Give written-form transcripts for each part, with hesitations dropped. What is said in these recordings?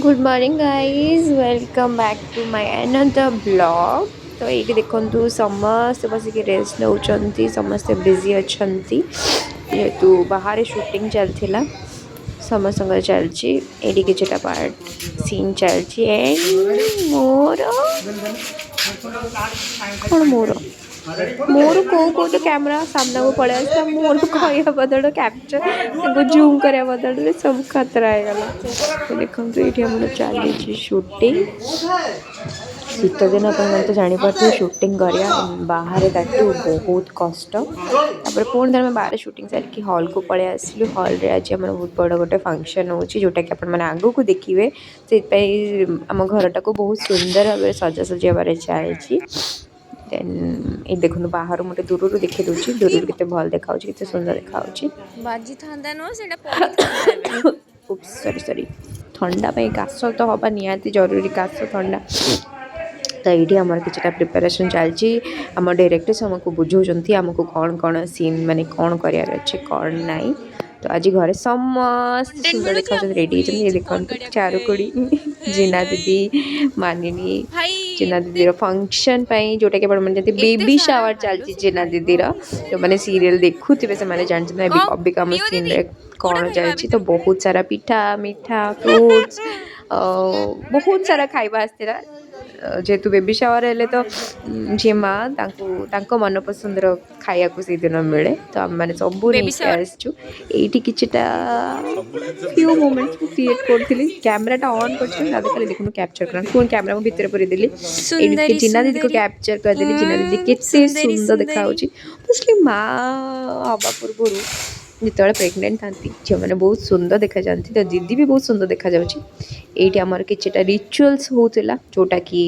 Good morning, guys. Welcome back to my another vlog. ତ ଏଇଠି ଦେଖନ୍ତୁ, ସମସ୍ତେ ବସିକି ରେଷ୍ଟ ନେଉଛନ୍ତି। ସମସ୍ତେ ବିଜି ଅଛନ୍ତି, ଯେହେତୁ ବାହାରେ ସୁଟିଂ ଚାଲିଥିଲା। ସମସ୍ତଙ୍କର ଚାଲିଛି। ଏଇଠି କିଛିଟା ପାର୍ଟ ସିନ୍ ଚାଲିଛି। ଆଣ୍ଡ ମୋର କ'ଣ ମୋର ମୋର କେଉଁ କେଉଁ ତ କ୍ୟାମେରା ସାମ୍ନାକୁ ପଳେଇ ଆସିଲା। ମୋର କହିବା ବଦଳ, କ୍ୟାପଚର୍ ତାକୁ ଜୁମ୍ କରିବା ବଦଳରେ ସବୁ ଖତରା ହେଇଗଲା। ତ ଦେଖନ୍ତୁ, ଏଇଠି ଆମର ଚାଲିଛି ସୁଟିଂ। ଶୀତ ଦିନ, ଆପଣମାନେ ତ ଜାଣିପାରୁଥିବେ, ସୁଟିଂ କରିବା ବାହାରେ ତାଠୁ ବହୁତ କଷ୍ଟ। ତାପରେ ପୁଣି ଥରେ ଆମେ ବାହାରେ ସୁଟିଂ ସାରିକି ହଲ୍କୁ ପଳେଇ ଆସିଲୁ। ହଲ୍ରେ ଆଜି ଆମର ବହୁତ ବଡ଼ ଗୋଟେ ଫଙ୍କସନ୍ ହେଉଛି, ଯେଉଁଟାକି ଆପଣମାନେ ଆଗକୁ ଦେଖିବେ। ସେଥିପାଇଁ ଆମ ଘରଟାକୁ ବହୁତ ସୁନ୍ଦର ଭାବରେ ସଜାସଜି ହେବାରେ ଚାଲିଛି। ଦେନ୍ ଏଇ ଦେଖନ୍ତୁ, ବାହାରୁ ମୁଁ ଟିକେ ଦୂରରୁ ଦେଖେଇ ଦେଉଛି। ଦୂରରୁ କେତେ ଭଲ ଦେଖାଯାଉଛି, କେତେ ସୁନ୍ଦର ଦେଖାଯାଉଛି। ବାଜିଥାନ୍ତା ନୁହଁ, ସେଇଟା ପଡ଼ିଥାନ୍ତା ଏବେ। ଉପସ୍, ସରି ସରି। ଥଣ୍ଡା ପାଇଁ କାଶ ତ ହେବା ନିହାତି ଜରୁରୀ, କାଶ ଥଣ୍ଡା। ତ ଏଇଠି ଆମର କିଛିଟା ପ୍ରିପାରେସନ୍ ଚାଲିଛି। ଆମ ଡାଇରେକ୍ଟର୍ସ ଆମକୁ ବୁଝାଉଛନ୍ତି ଆମକୁ କ'ଣ କ'ଣ ସିନ୍, ମାନେ କ'ଣ କରିବାର ଅଛି, କ'ଣ ନାହିଁ। ତ ଆଜି ଘରେ ସମସ୍ତେ ସୁନ୍ଦର ଦେଖାଯାଉଛନ୍ତି, ରେଡ଼ି ହେଇଛନ୍ତି। ଏ ଦେଖନ୍ତୁ, ଚାରୁକୁଡ଼ି, ଜିନା ଦିଦି, ମାନିନୀ। ଭାଇ। ଜିନା ଦିଦିର ଫଙ୍କସନ୍ ପାଇଁ, ଯେଉଁଟାକି ଆପଣମାନେ ଯେମିତି ବେବି ସାୱାର ଚାଲିଛି ଜିନା ଦିଦିର। ଯେଉଁମାନେ ସିରିଏଲ୍ ଦେଖୁଥିବେ, ସେମାନେ ଜାଣିଛନ୍ତି ଅବିକା ଆମ ସିନ୍ରେ କ'ଣ ଚାଲିଛି। ତ ବହୁତ ସାରା ପିଠା, ମିଠା, ଫ୍ରୁଟ୍ସ, ବହୁତ ସାରା ଖାଇବା ଆସିଥିଲା। ଯେହେତୁ ବେବି ସାୱାର ହେଲେ ତ ଯିଏ ମା, ତାଙ୍କୁ ତାଙ୍କ ମନପସନ୍ଦର ଖାଇବାକୁ ସେଇଦିନ ମିଳେ। ତ ଆମେମାନେ ସବୁ ବେବି ନେଇକି ସାୱାର। ଆସିଛୁ। ଏଇଠି କିଛିଟା ଫ୍ୟୁ ମୋମେଣ୍ଟସ୍ ମୁଁ କ୍ରିଏଟ୍ କରୁଥିଲି। କ୍ୟାମେରାଟା ଅନ୍ କରିଛି, ଦାଦା ଖାଲି ଦେଖୁନୁ କ୍ୟାପଚର୍ କରନ୍ତି। ପୁଣି କ୍ୟାମେରା ମୁଁ ଭିତରେ ପୁରେଇଦେଲି। ଏଇଠି ଟିକେ ସୁନ୍ଦରୀ। ଜିନା ଦିଦିକୁ ସୁନ୍ଦରୀ। କ୍ୟାପଚର୍ କରିଦେଲି। ଜିନା ଦିଦି କେତେ ସୁନ୍ଦରୀ। ସୁନ୍ଦର ସୁନ୍ଦରୀ। ଦେଖାଯାଉଛି। ଅବଭିୟସଲି ମା ହେବା ପୂର୍ବରୁ ଯେତେବେଳେ ପ୍ରେଗନେଣ୍ଟ ଥାନ୍ତି, ଝିଅମାନେ ବହୁତ ସୁନ୍ଦର ଦେଖାଯାଆନ୍ତି। ତ ଦିଦି ବି ବହୁତ ସୁନ୍ଦର ଦେଖାଯାଉଛି। ଏଇଠି ଆମର କିଛିଟା ରିଚୁଆଲ୍ସ ହେଉଥିଲା, ଯେଉଁଟାକି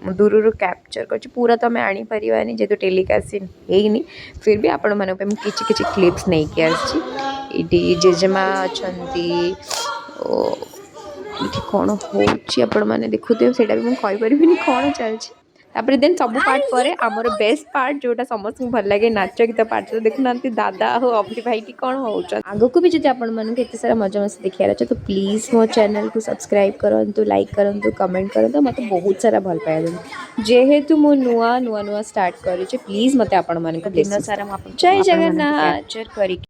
ମୁଁ ଦୂରରୁ କ୍ୟାପଚର୍ କରିଛି। ପୁରା ତ ଆମେ ଆଣିପାରିବାନି, ଯେହେତୁ ଟେଲିକାଷ୍ଟ ସିନ୍ ହେଇନି। ଫିର୍ ବି ଆପଣମାନଙ୍କ ପାଇଁ ମୁଁ କିଛି କିଛି କ୍ଲିପ୍ସ ନେଇକି ଆସିଛି। ଏଇଠି ଜେଜେମା ଅଛନ୍ତି ଓ ଏଇଠି କ'ଣ ହେଉଛି ଆପଣମାନେ ଦେଖୁଥିବେ, ସେଇଟା ବି ମୁଁ କହିପାରିବିନି କ'ଣ ଚାଲିଛି। ତାପରେ ଦେନ୍ ସବୁ ପାର୍ଟ ପରେ ଆମର ବେଷ୍ଟ ପାର୍ଟ, ଯେଉଁଟା ସମସ୍ତଙ୍କୁ ଭଲ ଲାଗେ, ନାଚ ଗୀତ ପାର୍ଟ। ଦେଖୁନାହାନ୍ତି, ଦାଦା ଆଉ ଅଭି ଭାଇଟି କ'ଣ ହେଉଛନ୍ତି। ଆଗକୁ ବି ଯଦି ଆପଣମାନଙ୍କୁ ଏତେ ସାରା ମଜାମସ୍ତି ଦେଖିବାର ଅଛି, ତ ପ୍ଲିଜ୍ ମୋ ଚ୍ୟାନେଲକୁ ସବସ୍କ୍ରାଇବ୍ କରନ୍ତୁ, ଲାଇକ୍ କରନ୍ତୁ, କମେଣ୍ଟ କରନ୍ତୁ, ମୋତେ ବହୁତ ସାରା ଭଲ ପାଇବା ଦିଅନ୍ତୁ। ଯେହେତୁ ମୁଁ ନୂଆ ନୂଆ ନୂଆ ଷ୍ଟାର୍ଟ କରିଛି, ପ୍ଲିଜ୍ ମୋତେ ଆପଣମାନଙ୍କ ଦିନ ସାରା ମୁଁ ଜୟ ଜଗନ୍ନାଥ କ୍ୟାପଚର୍ କରିକି।